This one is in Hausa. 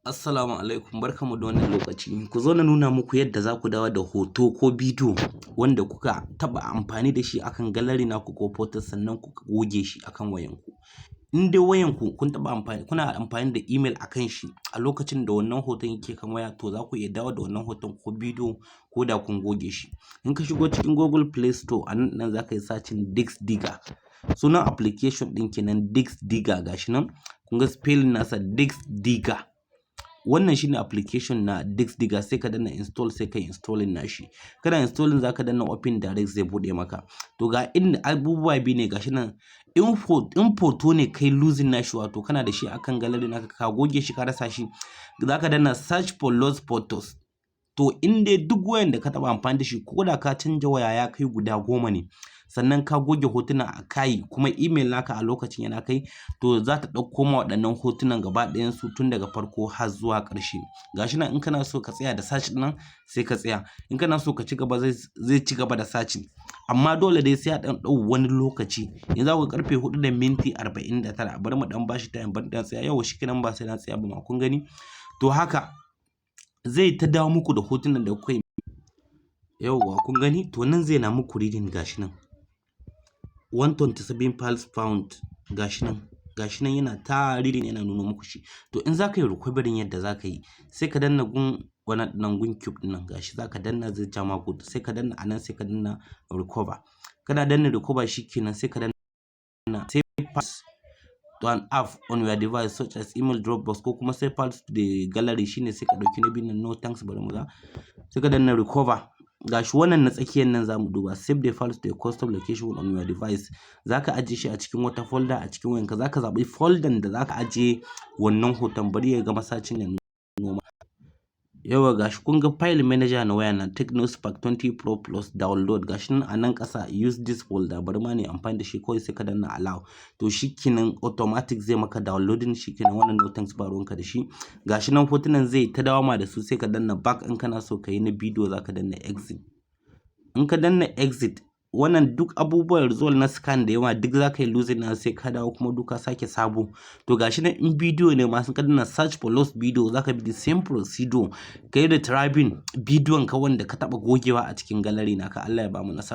Assalamu alaikum, barkanmu da wannan lokaci. Ku zo na nuna muku yadda za ku dawo da hoto ko bidiyo wanda kuka taɓa amfani da shi akan gallery naku ko photos, sannan kuka goge shi akan wayanku. In dai wayanku kun taɓa amfani, kuna amfani da email akan shi a lokacin da wannan hoton yake kan waya, to za ku iya dawo da wannan hoton ko bidiyo ko da kun goge shi. In ka shigo cikin Google Play Store, a nan nan za ka yi searching Disk Digger. Sunan application ɗin kenan, Disk Digger. Gashi nan, kun ga spelling nasa, Disk Digger. Wannan shine application na Disk Digger. Sai ka danna install, sai ka installing nashi. Kana installing, zaka danna open direct, zai bude maka. To, ga inda abubuwa biyu ne, gashi nan. In photo ne kai losing nashi, wato kana da shi akan gallery naka, ka goge shi, ka rasa shi, zaka danna search for lost photos. To, in dai duk wayan da ka taba amfani da shi, ko da ka canja waya ya kai guda 10 ne, sannan ka goge hotuna a kai, kuma email naka a lokacin yana kai, to za ta ɗauko ma waɗannan hotunan gaba ɗayan su tun daga farko har zuwa ƙarshe. Gashi nan, in kana so ka tsaya da search nan, sai ka tsaya. In kana so ka ci gaba, zai ci gaba da searching, amma dole dai sai ya ɗan ɗau wani lokaci. Yanzu ku karfe 4:49, bari mu ɗan bashi time, bari ɗan tsaya. Yau shikenan, ba sai na tsaya ba ma, kun gani. To, haka zai ta dawo muku da hotunan da kuka yi. Yauwa, kun gani. To, nan zai na muku reading, gashi nan 127 files found. Gashi nan, gashi nan yana ta reading, yana nuna muku shi. To, in zaka yi recovering, yadda zaka yi, sai ka danna gun wannan nan, gun cube din nan. Gashi, zaka danna, zai ja ma good. Sai ka danna anan, sai ka danna recover. Kana danna recover, shikenan, sai ka danna save files to an app on your device such as email, Dropbox, ko kuma save files to the gallery. Shine sai ka dauki na biyun nan, no thanks. Bari mu ga. Sai ka danna recover. Gashi, wannan na tsakiyar nan zamu duba, save the files to a custom location on your device. Zaka ajiye shi a cikin wata folder a cikin wayanka. Zaka zaɓi folder da zaka ajiye wannan hoton. Bari ya gama searching ya nuna. Yauwa, gashi, kun ga file manager na waya na, Tecno Spark 20 Pro Plus download. Gashi nan a nan ƙasa, use this folder. Bari ma ne amfani da shi kawai, sai ka danna allow. To, shikenan, automatic zai maka downloading. Shikenan, wannan no thanks, ba ruwanka da shi. Gashi nan, hotunan zai ta dawo ma da su. Sai ka danna back. In kana so ka yi na bidiyo, zaka danna exit. In ka danna exit, wannan duk abubuwan result na scan da yawa duk za ka yi losing na, sai ka dawo kuma duka sake sabo. To, gashi nan, in bidiyo ne ma, sun ka danna search for lost video, za ka bi the same procedure, ka yi retrieving bidiyon ka wanda ka taba gogewa a cikin gallery naka. Allah ya bamu nasara.